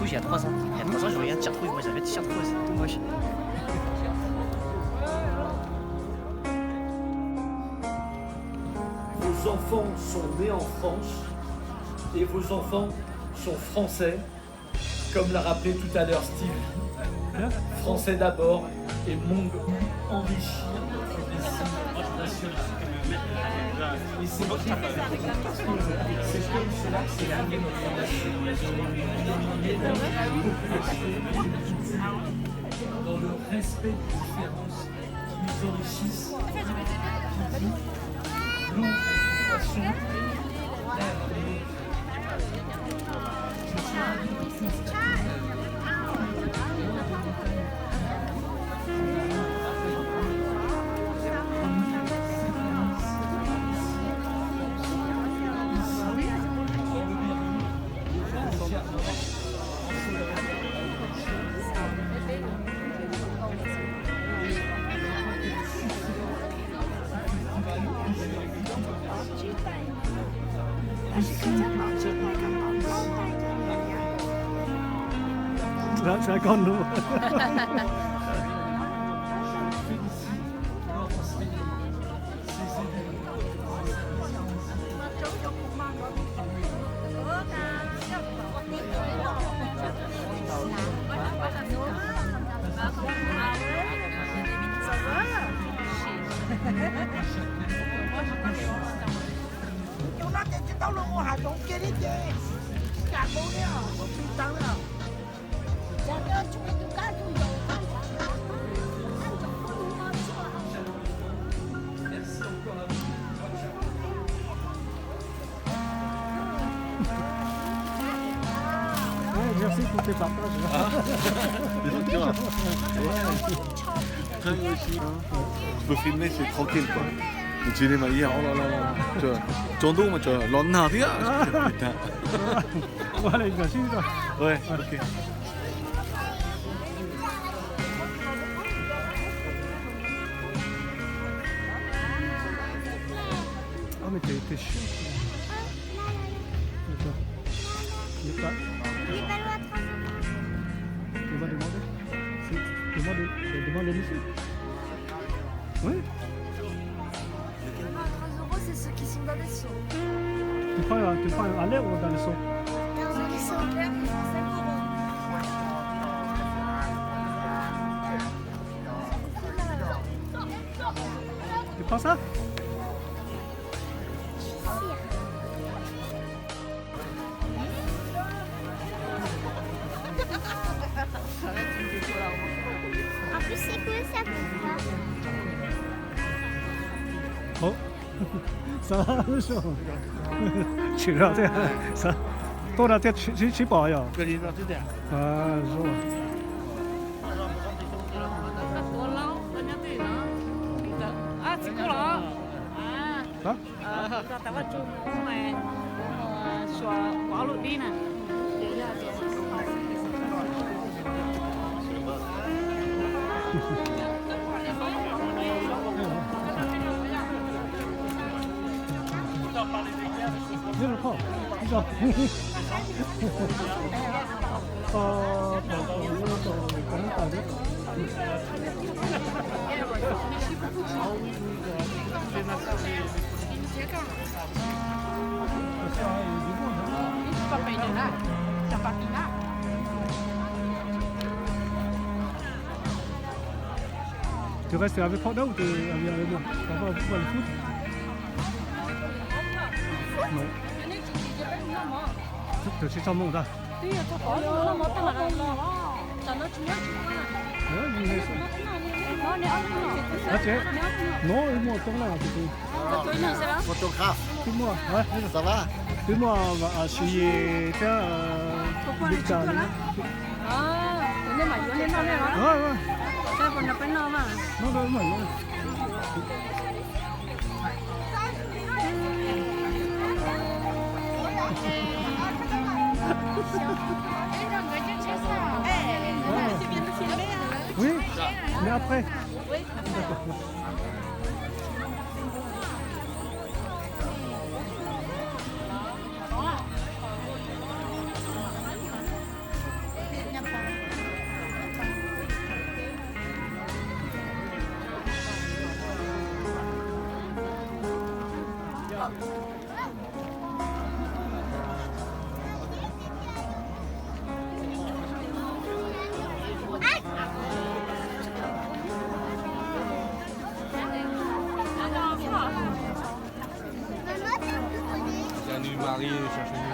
Il y a trois ans, il y a trois ans, je regarde chaque fois, moi j'avais chaque fois, c'est tout moche. Vos enfants sont nés en France et vos enfants sont français, comme l'a rappelé tout à l'heure Stevie. Français d'abord et monde enrichi. Et c'est, c'est comme cela que s'est fondée notre nation. Dans le respect des différences qui nous enrichissent, qui dit, nous, Xav, xav koj nug. Cov no ces tsis tau los mus hav zoov kiag li ces tsis kam mus li os, tsis tau li os. Ê, merci pour tes partages. Bien sûr. Ouais. Très bien aussi. Tu peux filmer, c'est tranquille, quoi. Tu dis, mais hier, oh là là là, tu vois, ton dos, moi, tu vois, l'honneur, putain. Voilà, il va suivre, toi. Ouais, ok. Ah, mais t'es, t'es chiant, toi. Attends. Il est pas. On va demander. C'est, demande, demande à Michel. Oui. Vingt-trois euros, c'est ceux qui sont dans les seaux. Tu prends, tu prends à l'air ou dans le seau ? Ceux qui sont en l'air, ils font cinq euros. Tu prends ça ? En plus, c'est cool ça pour toi. Ov, xav tshwm los thiab, xav tuaj no thiab tsis pom yog. Tsis kub los. Tab vaj tsu mus, mus suav ua ob lub dib na. Tu restes avec Port d'Ain ou tu, avec, avec moi ? Papa, pourquoi le foot ? Non. Tus tsis txog moo ntag. Ua tsev, no wb muaj toob na tus twg. Twb muaj, twb muaj siv thiab. Oui, mais après. Nws mam li sov sov.